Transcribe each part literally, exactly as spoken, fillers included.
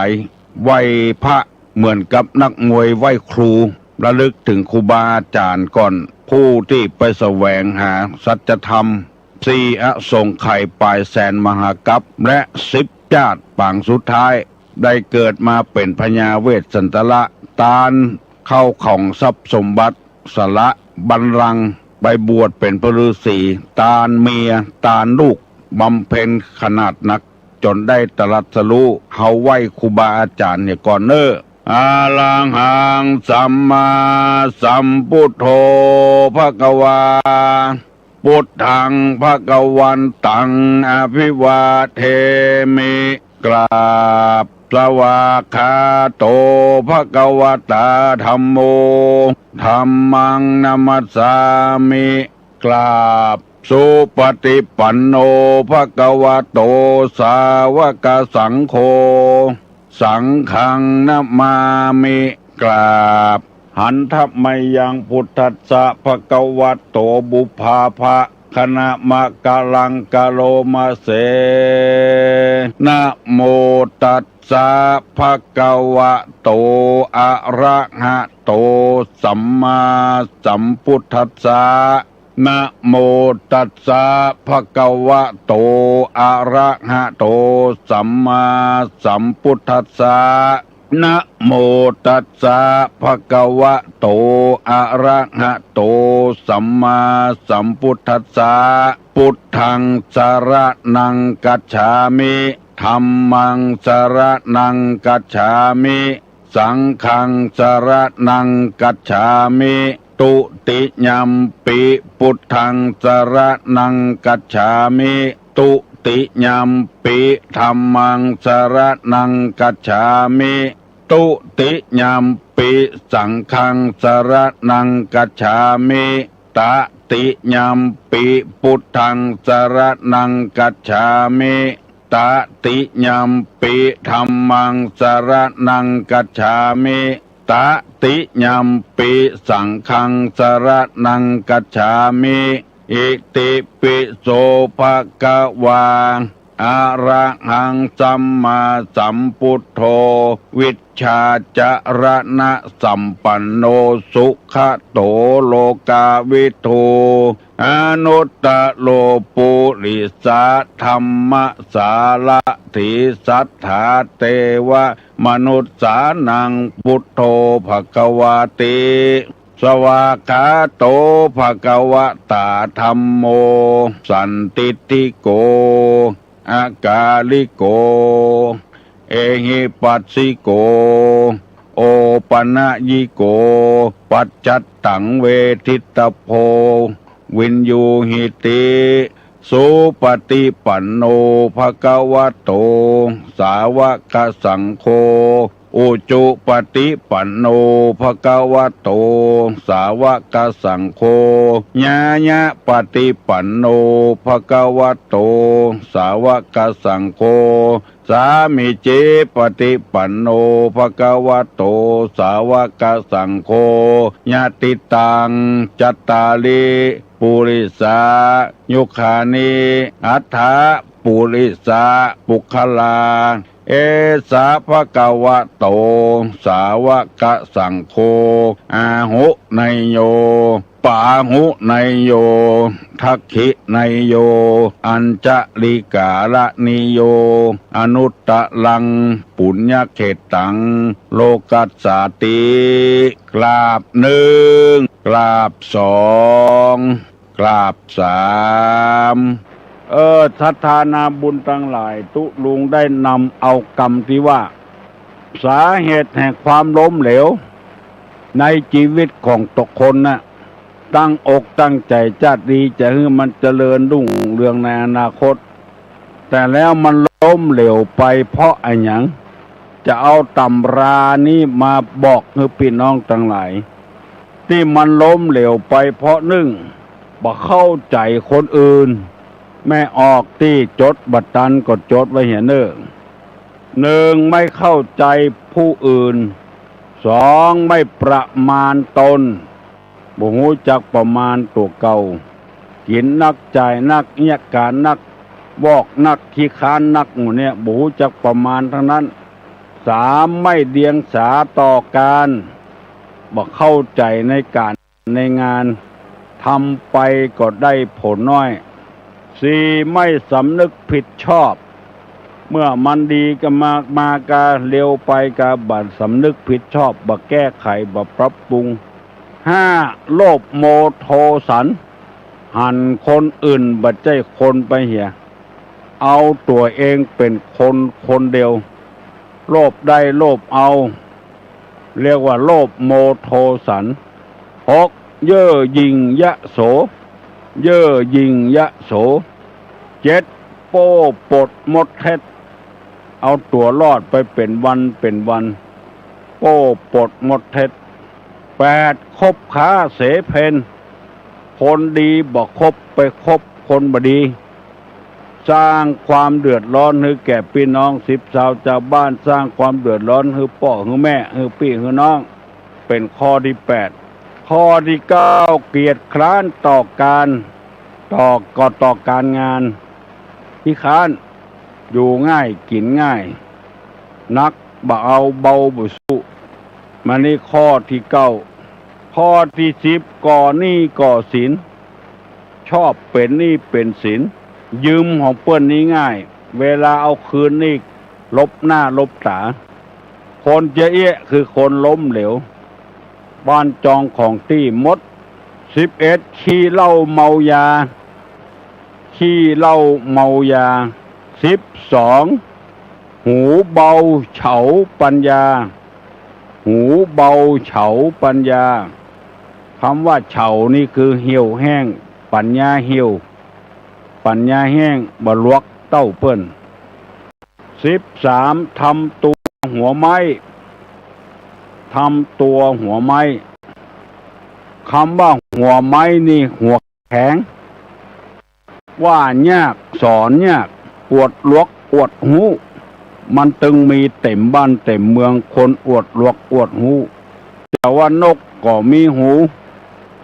ายไหว้พระ เหมือนกับนักมวยไหว้ครู ระลึกถึงครูบาอาจ๋ารย์ก่อน ผู้ตี้ไปแสวงหาสัจธรรม สี่อสงไขยป๋ายแสนมหากัป และสิบจ้าดปางสุดท้าย ได้เกิดมาเป๋นพญาเวสสันตระ ตานเข้าของทรัพย์สมบัติ สละบัลลังก์ ไปบวชเป๋นพระฤาษี ตานเมีย ตานลูก บำเพ็ญขนาดนัก จ๋นได้ตรัสรู้ เฮาไหว้ครูบาอาจ๋ารย์เหียก่อนเน่อ Arahaṃ sammāsambuddho bhagavā, buddhaṃ bhagavantaṃ abhivādemi. กราบ Svākkhāto bhagavatā dhammo, dhammaṃ namassāmi. กราบ Supaṭipanno bhagavato sāvakasaṅgho, saṅghaṃ namāmi. กราบ Handa mayaṃ buddhassa bhagavato pubbabhāganamakāraṃ karoma se. Namo tassa bhagavato arahato sammāsambuddhassa. Namo tassa bhagavato arahato sammāsambuddhassa. Namo tassa bhagavato arahato sammāsambuddhassa. Buddhaṃ saraṇaṃ gacchāmi. Dhammaṃ saraṇaṃ gacchāmi. Saṅghaṃ saraṇaṃ gacchāmi. Dutiyampi buddhaṃ saraṇaṃ gacchāmi. Dutiyampi dhammaṃ saraṇaṃ gacchāmi. Dutiyampi saṅghaṃ saraṇaṃ gacchāmi. Tatiyampi buddhaṃ saraṇaṃ gacchāmi. Tatiyampi dhammaṃ saraṇaṃ gacchāmi. Tatiyampi saṅghaṃ saraṇaṃ gacchāmi. Itipi so bhagavā arahaṃ sammāsambuddho vijjācaraṇasampanno sugato lokavidū anuttaro purisadammasārathi satthā devamanussānaṃ buddho bhagavāti. Svākkhāto bhagavatā dhammo sandiṭṭhiko akāliko ehipassiko opanayiko paccattaṃ veditabbo viññūhīti. Supaṭipanno bhagavato sāvakasaṅgho, ujupaṭipanno bhagavato sāvakasaṅgho, ñāyapaṭipanno bhagavato sāvakasaṅgho, sāmīcipaṭipanno bhagavato sāvakasaṅgho, yadidaṃ cattāri purisayugāni aṭṭha purisapuggalā, esa bhagavato sāvakasaṅgho āhuneyyo pāhuneyyo dakkhiṇeyyo añjalikaraṇīyo anuttaraṃ puññakkhettaṃ lokassāti. กราบหนึ่ง กราบสอง กราบสาม เออ ศรัทธานาบุญตังหลาย ตุ๊ลุงได้นำเอากำตี้ว่า สาเหตุแห่งความล้มเหลวในจีวิตของตกคนน่ะ ตั้งอกตั้งใจ๋จะดี จะหื้อมันเจริญรุ่งเรืองในอนาคต แต่แล้วมันล้มเหลวไปเพราะอะหยัง จะเอาตำรานี้มาบอกหื้อปี้น้องตังหลาย ตี้มันล้มเหลวไปเพราะนึ่ง บ่เข้าใจ๋คนอื่น แม่ออกตี้จดบ่ตันก็จดไว้เหียเน่อ นึ่ง ไม่เข้าใจ๋ผู้อื่น สอง ไม่ประมาณตน บ่ฮู้จักประมาณตั๋วเก่า กิ๋นนัก จ่ายนัก เยียะก๋านนัก วอกนัก ขี้ค้านนัก หมู่เนี่ย บ่ฮู้จักประมาณตังนั้น สาม ไม่เดียงสาต่อก๋าน บ่เข้าใจ๋ในก๋านในงาน ทำไปก็ได้ผลน้อย สี่ ไม่สำนึกผิดชอบ เมื่อมันดีก็มา มากา เลวไปกา บ่สำนึกผิดชอบ บ่แก้ไข บ่ปรับปรุง ห้า โลภโมโทสัน หันคนอื่น บ่ใจ้คนไปเหีย เอาตั๋วเองเป๋นคนคนเดียว โลภได้โลภเอา เรียกว่าโลภโมโทสัน หก เย่อหยิ่งยโส เย่อหยิ่งยโส เจ็ด โป้ปดมดเท็จ เอาตั๋วรอดไปเป๋นวันเป๋นวัน โป้ปดมดเท็จ แปด คบค้าเสเพล คนดีบ่คบ ไปคบคนบ่ดี สร้างความเดือดร้อนหื้อแก่ปี้น้องสิบสาวจาวบ้าน สร้างความเดือดร้อนหื้อป้อหื้อแม่ หื้อปี้หื้อน้อง เป๋นข้อตี้แปด ข้อตี้เก้า เกียจคร้านต่อก๋าน ต่อ ก็ต่อก๋านงาน ขี้คร้าน อยู่ง่ายกิ๋นง่าย หนักบ่เอาเบาบ่สู้ มานี่ข้อตี้เก้า ข้อตี้สิบ ก่อหนี้ก่อสิน ชอบเป๋นหนี้เป๋นสิน ยืมของเปิ้นนี่ง่าย เวลาเอาคืนนี่ลบหน้าลบต๋า คนเจ๊ยะเอี้ยะคือคนล้มเหลว บ้านจองของตี้หมด สิบเอ็ด ขี้เหล้าเมายา ขี้เหล้าเมายา สิบสอง หูเบาเฉาปัญญา หูเบาเฉาปัญญา กำว่าเฉานี่คือเหี่ยวแห้ง ปัญญาเหี่ยว ปัญญาแห้ง บ่หลวกเต้าเปิ้น สิบสาม ทำตั๋วหัวไม้ ทำตั๋วหัวไม้ กำว่าหัวไม้นี่หัวแข็ง ว่ายากสอนยาก อวดหลวกอวดฮู้ มันตึงมีเต๋มบ้านเต๋มเมือง คนอวดหลวกอวดฮู้ จะว่านกก็มีหู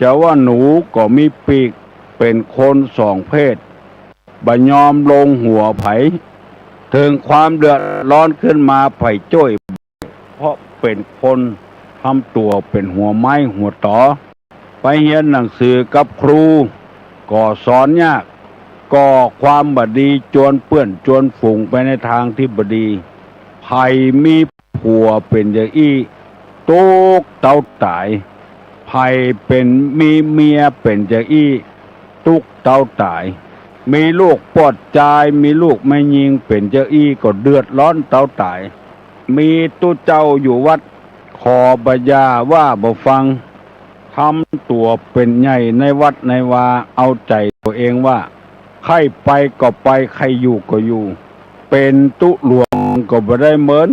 จะว่าหนูก็มีปีก เป๋นคนสองเพศ บ่ยอมลงหัวใผ เถิงความเดือดร้อนขึ้นมาใผจ้วย เพราะเป๋นคนทำตั๋วเป๋นหัวไม้หัวต๋อ ไปเฮียนหนังสือกับครู ก็สอนยาก ก่อความบ่ดี จวนเปื้อนจวนฝูงไปในตางตี้บ่ดี ใผมีผัวเป๋นจาอี้ ตุ๊กเต้าต๋าย ใผเป๋น มีเมียเป๋นจาอี้ ตุ๊กเต้าต๋าย มีลูกป้อจาย มีลูกแม่ญิงเป๋นจาอี้ ก็เดือดร้อนเต้าต๋าย มีตุ๊เจ้าอยู่วัด ขอบ่ยาว่าบ่ฟัง ทำตั๋วเป๋นใหญ่ในวัดในวา เอาใจ๋ตั๋วเองว่า ใค่ไปก็ไป ใค่อยู่ก็อยู่ เป๋นตุ๊หลวงก็บ่ได้เมิน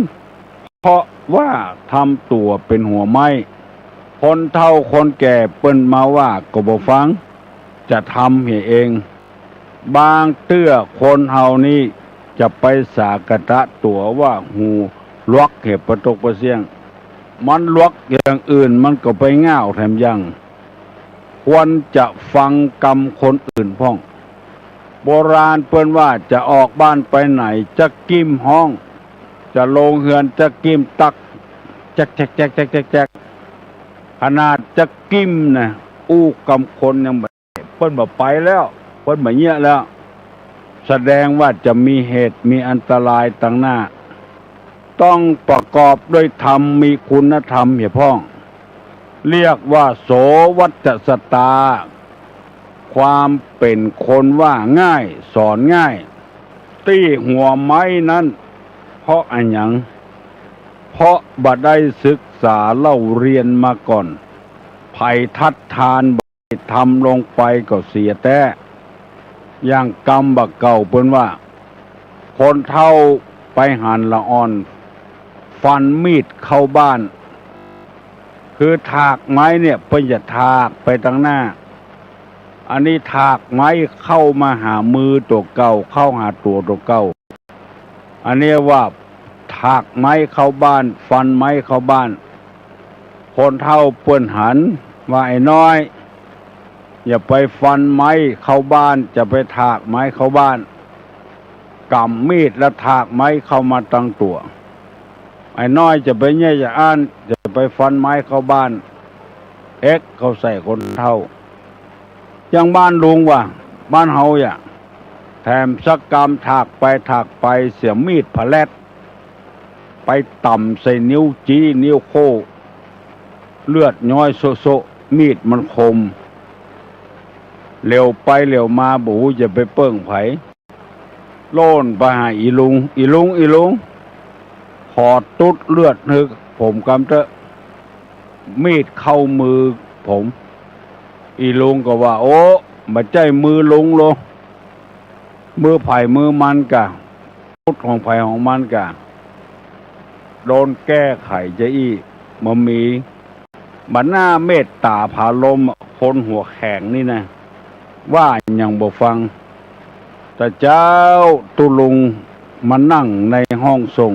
เพราะว่าทำตั๋วเป๋นหัวไม้ คนเฒ่าคนแก่เปิ้นมาว่าก็บ่ฟัง จะทำเหียเอง บางเตื้อคนเฮานี่จะไปสากะตะตั๋วว่าหูหลวกเหียปะตกปะเสี้ยง มันหลวกอย่างอื่นมันก็ไปง่าวแถมยัง ควรจะฟังกำคนอื่นพ่อง โบราณเปิ้นว่าจะออกบ้านไปไหนจะกึ๊มฮ้อง จะลงเฮือนจะกึ๊มตั๊ก แจ๊กแจ๊กแจ๊กแจ๊กแจ๊กแจ๊ก ขนาดจะกึ๊มนะ อู้กำคนยังบ่ เปิ้นบ่ไปแล้ว เปิ้นบ่เยียะแล้ว แสดงว่าจะมีเหตุมีอันตรายตังหน้า ต้องประกอบด้วยธรรม มีคุณธรรมเหียพ่อง เรียกว่าโสวัจจสตา ความเป๋นคนว่าง่ายสอนง่าย ตี้หัวไม้นั้น เพราะอะหยัง เพราะบ่ได้ศึกษาเล่าเรียนมาก่อน ใผทัดทานบ่ได้ทำลงไปก็เสียแต๊ อย่างกำบ่าเก่าเปิ้นว่า คนเฒ่าไปหันละอ่อน ฟันมีดเข้าบ้าน คือถากไม้เนี่ยเปิ้นจะถากไปตังหน้า อันนี้ถากไม้เข้ามาหามือตั๋วเก่า เข้าหาตั๋วตั๋วเก่า อันนี้ว่าถากไม้เข้าบ้าน ฟันไม้เข้าบ้าน คนเฒ่าเปิ้นหันว่า ไอ้น้อย อย่าไปฟันไม้เข้าบ้าน จะไปถากไม้เข้าบ้าน ก๋ำมีดแล้วถากไม้เข้ามาตังตั๋ว ไอ้น้อยจะไปเยียะจะอ้าน จะไปฟันไม้เข้าบ้าน เอ็กเข้าใส่คนเฒ่า อย่างบ้านลุงว่า บ้านเฮาอย่า แถมสักกำ ถากไปถากไป เสียมีดผะแลด ไปต่ำใส่นิ้วจี้ นิ้วโค้ เลือดย้อยโซะๆ มีดมันคม เหลียวไปเหลียวมา บ่ฮู้จะไปเปิ้งใผ โล่นไปหาอี่ลุง อี่ลุง อี่ลุง ขอตุ๊ดเลือดหื้อผมกำเต๊อะ มีดเข้ามือผม อี่ลุงก็ว่า โอ้ บ่ใจ้มือลุงโล มือใผมือมันก่า ตุ๊ดของใผของมันก่า โดนแก้ไขจะอี้ บ่มี บ่น่าเมตต๋าผาลม คนหัวแข็งนี่นะ ว่าหยังบ่ฟัง ตะเจ๊าตุ๊ลุงมานั่งในห้องส่ง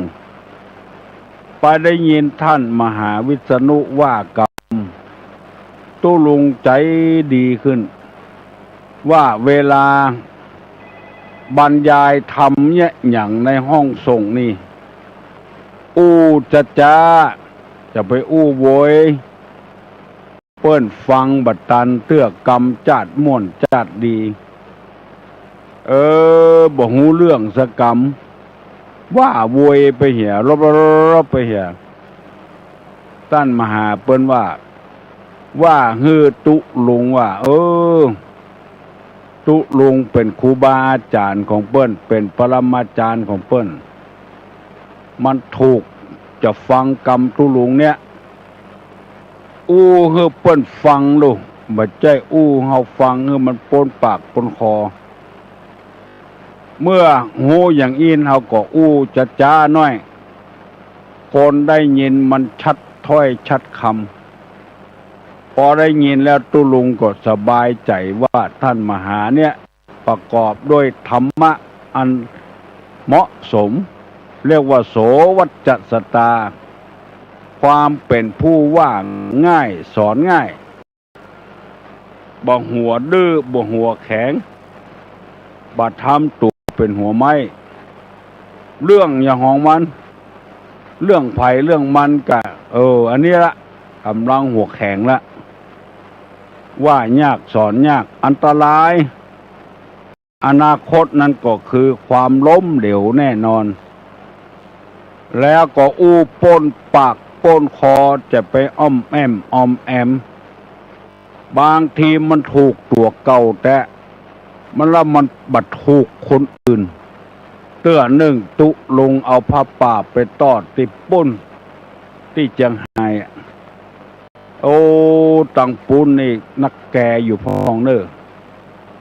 ไปได้ยินต้านมหาวิษณุว่ากำ ตุ๊ลุงใจ๋ดีขึ้น ว่าเวลาบรรยายธรรมเยียะหยังในห้องส่งนี่ อู้จ๊าๆ จะไปอู้โวย เปิ้นฟังบ่ตันเตื้อ กำจ๊าดม่วนจ๊าดดี เออ บ่ฮู้เรื่องสักกำ ว่าโวยไปเหีย ลบๆๆๆ ไปเหีย ต้านมหาเปิ้นว่า ว่าหื้อตุ๊ลุงว่า เออ ตุ๊ลุงเป๋นครูบาอาจ๋ารย์ของเปิ้น เป๋นปรมาจ๋ารย์ของเปิ้น มันถูกจะฟังกำตุ๊ลุงเนี่ย อู้หื้อเปิ้นฟังลูก บ่ใจ้อู้เฮาฟังหื้อมันป๊นปากป๊นคอ เมื่อฮู้อย่างอี้เฮาก็อู้จ๊าๆ หน้อย คนได้ยินมันชัดถ้อยชัดกำ ปอได้ยินแล้วตุ๊ลุงก็สบายใจ๋ว่าต้านมหาเนี่ย ประกอบด้วยธรรมะอันเหมาะสม เรียกว่าโสวัจจสตา ความเป๋นผู้ว่าง่ายสอนง่าย บ่หัวดื้อ บ่หัวแข็ง บ่ทำตั๋วเป๋นหัวไม้ เรื่องหยังของมัน เรื่องใผเรื่องมันก่า เออ อันนี้ละ ก่ำลังหัวแข็งละ ว่ายากสอนยาก อันตราย อนาคตนั้นก็คือความล้มเหลวแน่นอน แล้วก็อู้ป๊นปากป๊นคอ จะไปอ้อมแอ้มอ้อมแอม บางทีมันถูกตั๋วเก่าแต๊ มันละมันบ่ถูกคนอื่น เตื้อนึ่งตุ๊ลุงเอาผ้าป่าไปตอดตี้ปู๊น ตี้เจียงฮายอะ โอ้ ตังปู๊นนี่นักแกอยู่พ่องเน่อ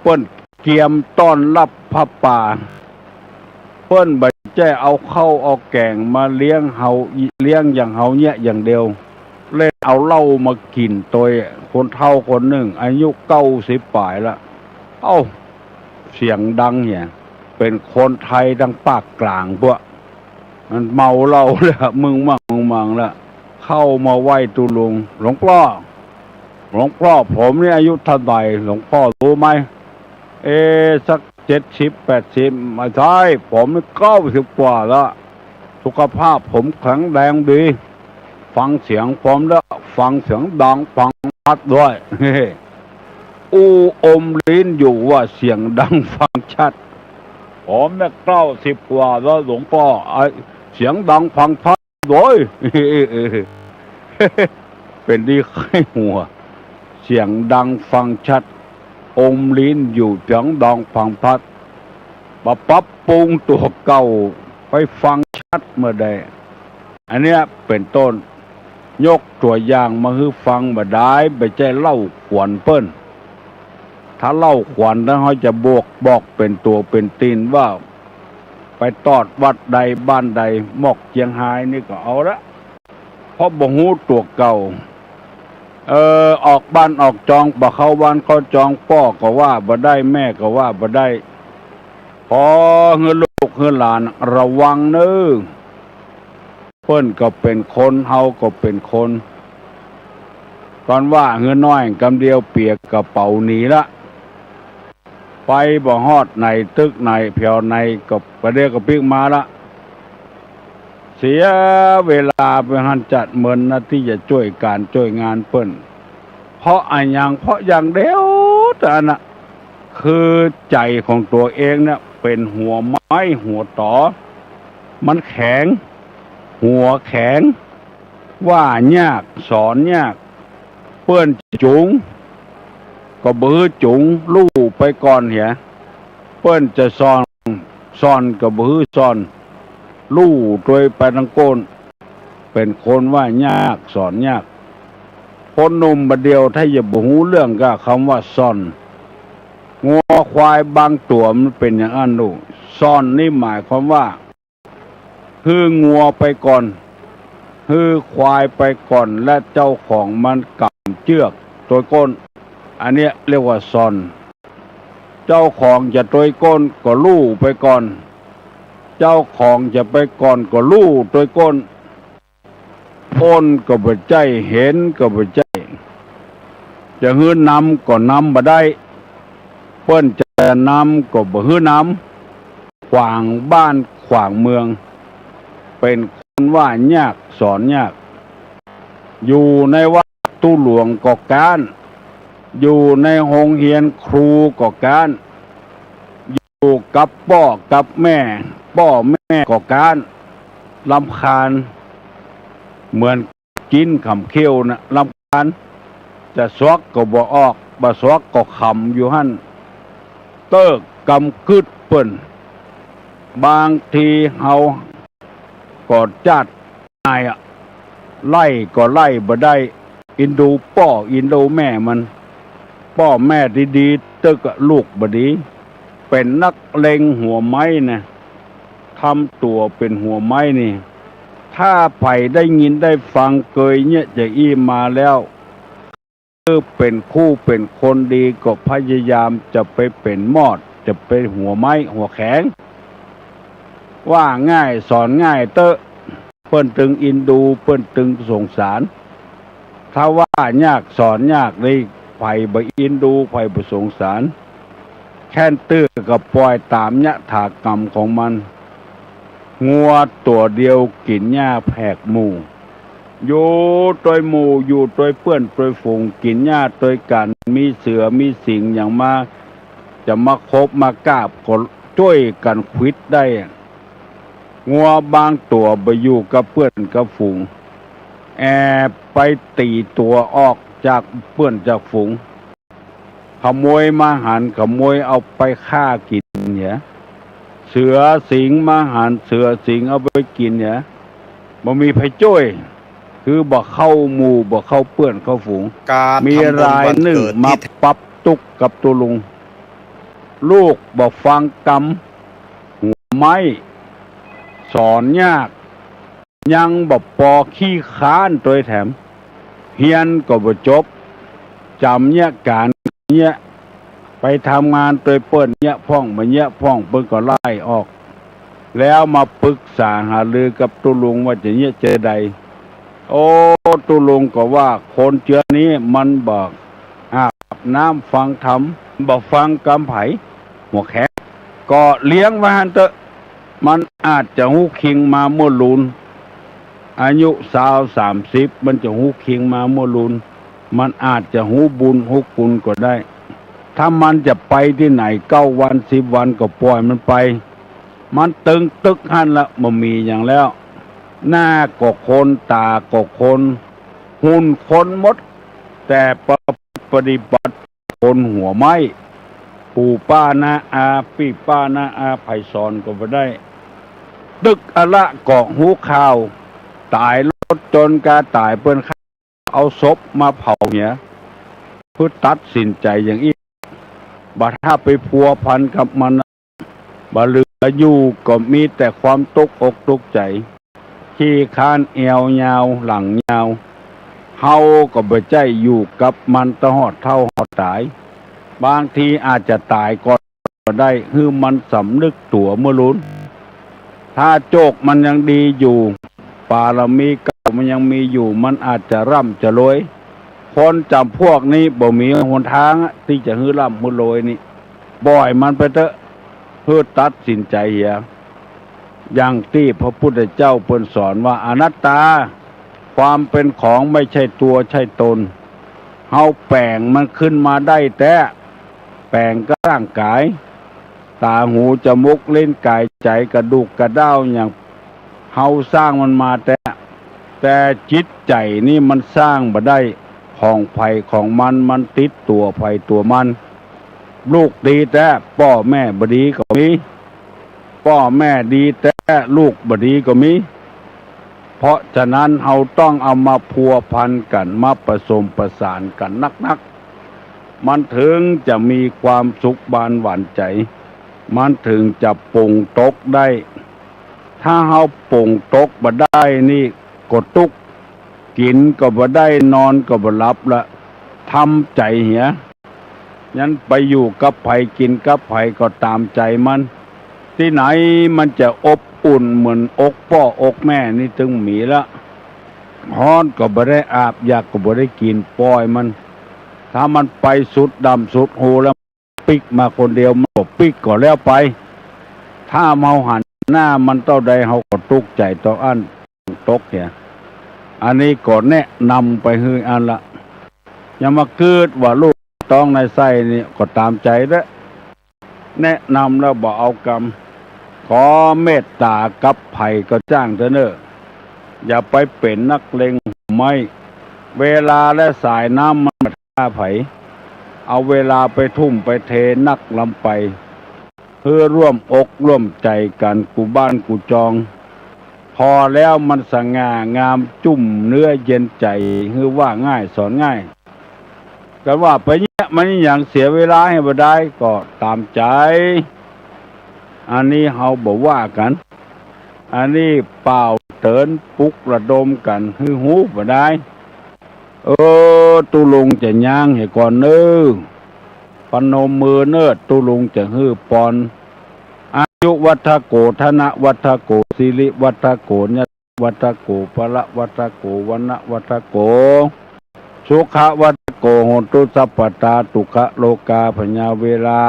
เปิ้นเกียมต้อนฮับผ้าป่า เปิ้นบ่ใจ้เอาข้าวเอาแก๋งมาเลี้ยงเฮา เลี้ยงอย่างเฮาเนี่ยอย่างเดียว เล่นเอาเหล้ามากิ๋นตวย คนเฒ่าคนนึ่ง อายุเก้าสิบป๋ายละ เอ้า เสียงดังเหีย เป๋นคนไทยตางปากก๋ลางพวก มันเมาเหล้าแล้ว มึงมั่งมึงมังแล้ว เข้ามาไหว้ตุ๊ลุง หลวงป้อ หลวงป้อ ผมนี่อายุเท่าใด๋ หลวงป้อฮู้ไหม เอ สักเจ็ดสิบ แปดสิบ บ่ใจ้ ผมนี่เก้าสิบกว่าละ สุขภาพผมแข็งแรงดี ฟังเสียงผมแล้ว ฟังเสียงดังฟังชัดด้วย อู้อมลิ้นอยู่ว่าเสียงดังฟังชัด ผมเนี่ยเก้าสิบกว่าแล้วหลวงป้อ ไอ้เสียงดังฟังชัดด้วย เป๋นดีใค่หัว เสียงดังฟังชัด อมลิ้นอยู่ เสียงดังฟังชัด บ่ปรับปรุงตั๋วเก่า ไปฟังชัดเมื่อใด อันเนี้ยเป๋นต้น ยกตั๋วอย่างมาหื้อฟังบ่ดาย บ่ใจ้เล่าขวัญเปิ้น ถ้าเล่าขวัญแล้วเฮาจะบอก บอกเป๋นตั๋วเป๋นตี๋นว่า ไปตอดวัดใดบ้านใด หมอกเจียงฮายนี่ก็เอาละ เพราะบ่ฮู้ตั๋วเก่า เออ ออกบ้านออกจอง บ่เข้าบ้านเข้าจอง ป้อก็ว่าบ่ได้ แม่ก็ว่าบ่ได้ ขอหื้อลูกหื้อหลานระวังเน่อ เปิ้นก็เป๋นคน เฮาก็เป๋นคน ก่อนว่าหื้อน้อยกำเดียวเปียกระเป๋าหนีละ ไปบ่ฮอดไหนตึกไหนแผวไหนก็กระเดียกระปิ๊กมาละ เสียเวลาไปหั้นจัดเมินนะ ตี้จะจ้วยก๋านจ้วยงานเปิ้น เพราะอะหยัง เพราะอย่างเดียวเต้านั้นนะ คือใจ๋ของตั๋วเองเนี่ยเป๋นหัวไม้หัวต๋อ มันแข็ง หัวแข็ง ว่ายากสอนยาก เปิ้นจะจุงก็บ่หื้อจุง ลู่ไปก่อนเหีย เปิ้นจะซ่อน ซ่อนก็บ่หื้อซ่อน ลู่ตวยไปตังโก้น เป๋นคนว่ายากสอนยาก คนหนุ่มบ่าเดี่ยวถ้าจะบ่ฮู้เรื่องก้า กำว่าซ่อน งัวควายบางตั๋วมันเป๋นอย่างอั้นลูก ซ่อนนี่หมายความว่า หื้องัวไปก่อน หื้อควายไปก่อน และเจ้าของมันก๋ำเจื้อกตวยโก้น อันเนี้ยเรียกว่าซ่อน เจ้าของจะตวยโก้นก็ลู่ไปก่อน เจ้าของจะไปก่อนก็ลู่ตวยโก้น ป้นก็บ่ใจ้ เห็นก็บ่ใจ้ จะหื้อนำก็นำบ่ได้ เปิ้นจะนำก็บ่หื้อนำ ขวางบ้านขวางเมือง เป๋นคนว่ายากสอนยาก อยู่ในวัดตุ๊หลวงก็ก๊าน อยู่ในโฮงเฮียนครูก็ก๊าน อยู่กับป้อกับแม่ ป้อแม่ก็ก๊าน รำคาญ เหมือน จิ๊นขำเขี้ยวนะ รำคาญ จะสวกก็บ่ออก บ่สวกก็ขำอยู่หั้น เติ๊กกำกึ๊ดเปิ้น บางทีเฮาก็จ๊าดอายอะ ไล่ก็ไล่บ่ได้ อินดูป้ออินดูแม่มัน ป้อแม่ดีๆ เต๊อะกะลูกบ่ดี เป๋นนักเลงหัวไม้นะ ทำตั๋วเป๋นหัวไม้นี่ ถ้าใผได้ยินได้ฟังเกยเยียะจาอี้มาแล้ว คือเป๋นคู่เป๋นคนดีก็พยายามจะไปเป๋นมอด จะเป๋นหัวไม้หัวแข็ง ว่าง่ายสอนง่ายเต๊อะ เปิ้นตึงอินดู เปิ้นตึงสงสาร ถ้าว่ายากสอนยากนี่ ใผบ่อินดู ใผบ่สงสาร แค่นตื้อก็ปล่อยต๋ามยถากรรมของมัน งัวตั๋วเดียวกิ๋นหญ้าแผกหมู่ อยู่ตวยหมู่ อยู่ตวยเปื้อนตวยฝูง กิ๋นหญ้าตวยกั๋น มีเสือมีสิงห์หยังมา จะมาคบมากาบก็จ้วยกั๋นขวิดได้ งัวบางตั๋วบ่อยู่กับเปื้อนกับฝูง แอบไปตี๋ตั๋วออกจากเปื้อนจากฝูง ขโมยมาหัน ขโมยเอาไปฆ่ากิ๋นเหีย เสือสิงห์มาหัน เสือสิงห์เอาไปกิ๋นเหีย บ่มีใผจ้วย คือบ่เข้าหมู่ บ่เข้าเปื้อนเข้าฝูง มีรายนึ่งมาปรับตุ๊กข์กับตุ๊ลุง ลูกบ่ฟังกำ หัวไม้ สอนยาก ยังบ่ปอขี้คร้านตวยแถม เฮียนก็บ่จบ จ๋ำเยียะก๋านเยียะ ไปทำงานตวยเปิ้นเยียะพ่อง บ่เยียะพ่องเปิ้นก็ไล่ออก แล้วมาปรึกษาหารือกับตุ๊ลุงว่าจะเยียะจาใด โอ้ ตุ๊ลุงก็ว่าคนเจื้อนี้มันบ่อาบน้ำฟังธรรม บ่ฟังกำใผ หัวแข็ง ก็เลี้ยงไว้หั้นเต๊อะ มันอาจจะฮู้คิงมาเมื่อลูน อายุซาวสามสิบ มันจะฮู้คิงมาเมื่อลูน มันอาจจะฮู้บุญฮู้คุณก็ได้ ถ้ามันจะไปตี้ไหนเก้าวันสิบวันก็ปล่อยมันไป มันตึงตึกหั้นละ บ่มีหยังแล้ว หน้าก็คน ต๋าก็คน หุ่นคนหมด แต่ประพฤติปฏิบัติ คนหัวไม้ ปู่ป้าน้าอา ปี้ป้าน้าอา ใผสอนก็บ่ได้ ตึกอะละก็ฮู้ข่าว ต๋ายรถจนกาต๋ายเปิ้นฆ่า เอาศพมาเผาเหีย เปื้อตัดสินใจ๋อย่างอี้ บ่ถ้าไปพัวพันกับมัน บ่เหลืออยู่ก็มีแต่ความตุ๊กอกตุ๊กใจ๋ ขี้คร้านแอวยาวหลังยาว เฮาก็บ่ใจ้อยู่กับมันตะฮอดเฒ่าฮอดต๋าย บางทีอาจจะต๋ายก่อนก็ได้ หื้อมันสำนึกตั๋วเมื่อลูน ถ้าโจคมันยังดีอยู่ ปารมีเก่ามันยังมีอยู่ มันอาจจะร่ำจะรวย คนจ๋ำพวกนี้บ่มีหนตางอะ ตี้จะหื้อร่ำหื้อรวยนี่ ปล่อยมันไปเต๊อะ หื้อตัดสินใจ๋เหีย อย่างตี้พระพุทธเจ้าเปิ้นสอนว่าอนัตตา ความเป๋นของไม่ใช่ตัวใช่ตน เฮาแป๋งมันขึ้นมาได้แต๊ แป๋งก็ร่างก๋าย ต๋า หู จมูก ลิ้น ก๋าย ใจ๋ กระดูก กระด้าว อย่าง เฮาสร้างมันมาแต๊ แต่จิตใจ๋นี่มันสร้างบ่ได้ ของใผของมัน มันติดตั๋วใผตั๋วมัน ลูกดีแต๊ ป้อแม่บ่ดีก็มี ป้อแม่ดีแต๊ ลูกบ่ดีก็มี เพราะฉะนั้นเฮาต้องเอามาพัวพันกั๋น มาผสมประสานกั๋นนักๆ มันเถิงจะมีความสุขบานหวานใจ๋ มันเถิงจะป๋งตกได้ ถ้าเฮาป๋งตกบ่ได้นี่ก็ตุ๊กข์ กิ๋นก็บ่ได้ นอนก็บ่หลับละ ทำใจ๋เหีย ยันไปอยู่กับใผกิ๋นกับใผก็ต๋ามใจ๋มัน ตี้ไหนมันจะอบอุ่นเหมือนอกป้ออกแม่นี่เถิงมีละ ฮ้อนก็บ่ได้อาบ อยากก็บ่ได้กิ๋น ป้อยมัน ถ้ามันไปสุดดำสุดฮูแล้ว ปิ๊กมาคนเดียว มันก็ปิ๊กก็แล้วไป ถ้าเฮาหันหน้ามันเต้าใด เฮาก็ตุ๊กข์ใจ๋เต้าอั้น ตกเหีย อันนี้ก็แนะนำไปหื้ออั้นละ อย่ามากึ๊ดว่าลูกต๊องในไส้นี่ก็ต๋ามใจ๋เต๊อะ แนะนำแล้วบ่เอากำ ขอเมตต๋ากับใผก็จ้างเต๊อะเน่อ อย่าไปเป๋นนักเลงหัวไม้ เวลาและสายน้ำมันบ่ถ้าใผ เอาเวลาไปทุ่มไปเทนักลำไป หื้อร่วมอกร่วมใจ๋กั๋นกู้บ้านกู้จอง พอแล้วมันสง่างามจุ่มเนื้อเย็นใจ๋ หื้อว่าง่ายสอนง่าย กั๋นว่าไปเยียะมันหยังเสียเวลาหื้อบ่ดายก็ต๋ามใจ๋ อันนี้เฮาบ่ว่ากั๋น อันนี้เป่าเตื๋อนปลุกระดมกั๋นหื้อฮู้บ่ดาย เออ ตุ๊ลุงจะย้างเหียก่อนเน่อ พนมมือเน่อ ตุ๊ลุงจะหื้อปอน อายุวัฑฒโก ธนวัฑฒโก สิริวัฑฒโก ยศวัฑฒโก พละวัฑฒโก วรรณวัฑฒโก สุขวัฑฒโก โหนตุ สัพพะตา ทุกขะโรคา พยาเวรา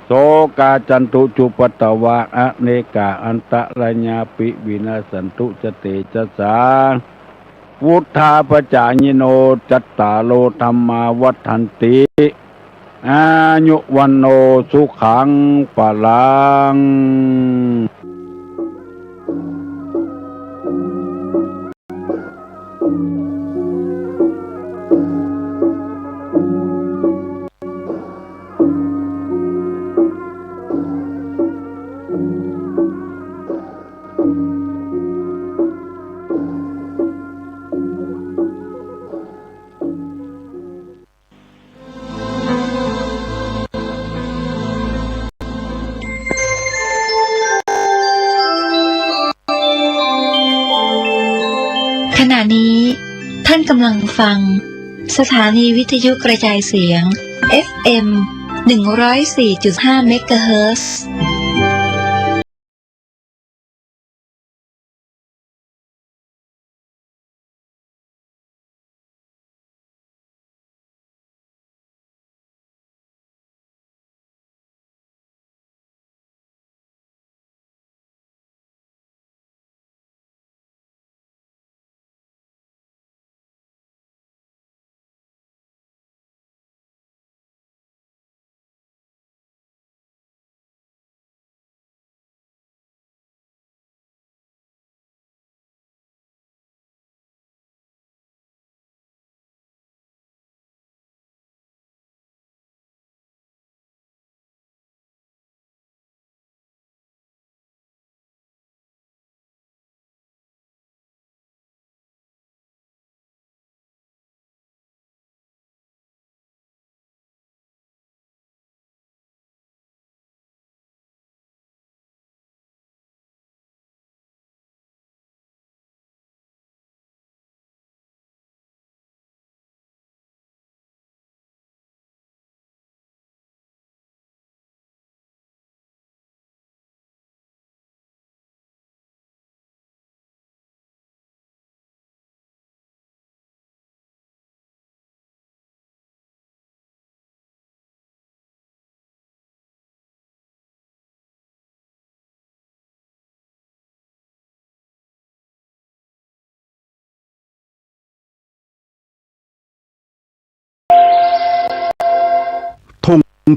โสกา จันตุ จุปปะตะวา อเนกา อันตะรายาปิ วินาสสันตุ จะเตจะสา วุฑฒาปะจายิโน จัตตาโร ธัมมา วัฑฒันติ อายุ วัณโณ สุขัง พะลังขณะนี้ท่านกำลังฟังสถานีวิทยุกระจายเสียง เอฟเอ็ม หนึ่งร้อยสี่จุดห้า เมกะเฮิรตซ์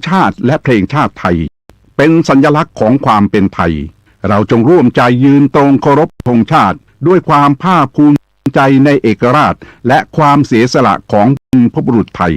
ชาติและเพลงชาติไทย เป็นสัญลักษณ์ของความเป็นไทย เราจงร่วมใจยืนตรงเคารพธงชาติ ด้วยความภาคภูมิใจในเอกราช และความเสียสละของบรรพบุรุษไทย